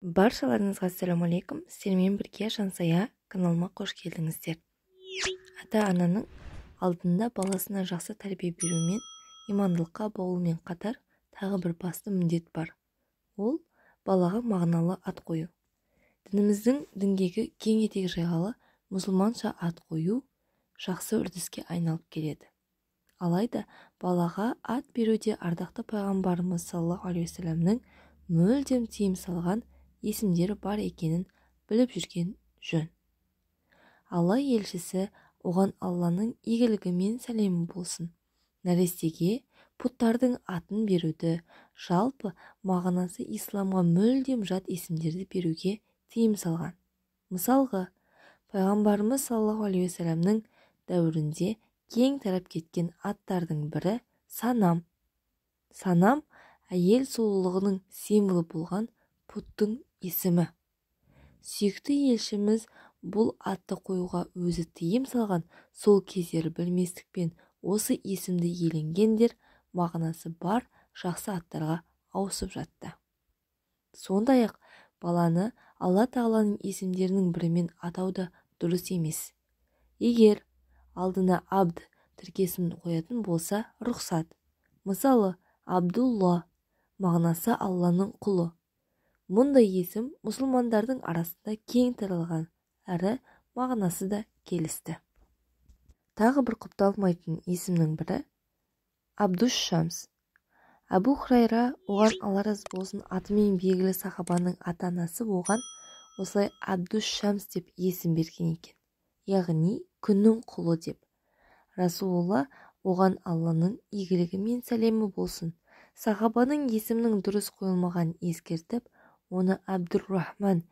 Баршаларыңызға ассалаумағалейкум. Сіздермен бірге Жансая, каналыма қош келдіңіздер. Ата-ананың алдында баласына жақсы тәрбие берумен, имандылыққа баулумен қатар тағы бір басты міндет бар. Ол балаға мағыналы ат қою. Дініміздің діңгегі кең етек жайғалы мұсылманша ат қою жақсы үрдіске айналып келеді. Алайда балаға ат беруде ардақты пайғамбарымыз саллаллаху алейхи уассаламның мүлдем тыйым салған есімдері бар екенін біліп жүрген жөн. Алла елшісі, оған Алланың игілігі мен сәлемі болсын, нәрестеге пұттардың атын беруді, жалпы мағынасы исламға мүлдем жат есімдерді беруге тыйым салған. Мысалға, пайғамбарымыз саллаллаху алейхи уассаламның дәуірінде кең тарап кеткен аттардың бірі Санам. Санам әйел сұлулығының символы болған пұттың есімі. Сүйікті елшіміз бұл атты қоюға өзі тыйым салған. Сол кездері білместікпен осы есімді иеленгендер мағынасы бар жақсы аттарға ауысып жатты. Сондай-ақ баланы Алла Тағаланың есімдерінің бірімен атау да дұрыс емес. Егер алдына абд тіркесін қоятын болса, рұқсат. Мысалы, Абдулла, мағынасы Алланың құлы. Мұндай есім мұсылмандардың арасында кең таралған, әрі мағынасы да келісті. Тағы бір құпталмайтын есімнің бірі Абдуш-Шамс. Әбу Хурайра, оған Алла разы болсын, атымен белгілі сахабаның ата-анасы оған осылай Абдуш-Шамс деп есім берген екен, яғни күннің құлы деп. Расулалла, оған Алланың игілігі мен сәлемі болсын, сахабаның есімінің дұрыс қойылмағанын ескертіп, оны Абдуррахман,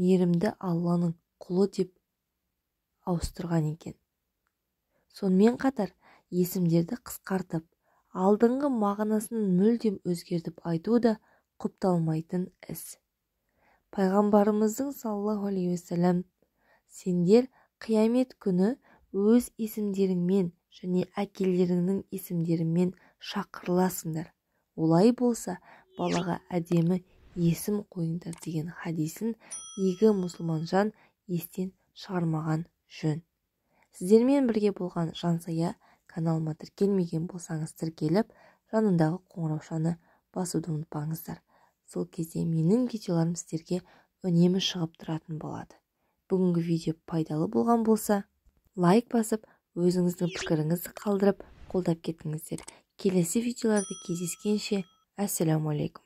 мейірімді Алланың құлы деп ауыстырған екен. Сонымен қатар есімдерді қысқартып, алдыңғы мағынасын мүлдем өзгертіп айту да құпталмайтын іс. Пайғамбарымыздың саллаллаху алейхи уассалам, сендер қиямет күні өз есімдеріңмен және әкелеріңнің есімдерімен шақырыласыңдар. Олай болса, балаға әдемі есім қойыңдар деген хадисін игі мұсылман жан естен шығармаған жөн. Сіздермен бірге болған Жансая, каналыма тіркелмеген болсаңыз тіркеліп, жанындағы қоңыраушаны басуды ұмытпаңыздар. Сол кезде менің видеоларым сіздерге үнемі шығып тұратын болады. Бүгінгі видео пайдалы болған болса, лайк басып, өзіңіздің пікіріңізді қалдырып, қолдап кетіңіздер. Келесі видеоларда кездескенше, ассалаумағалейкум.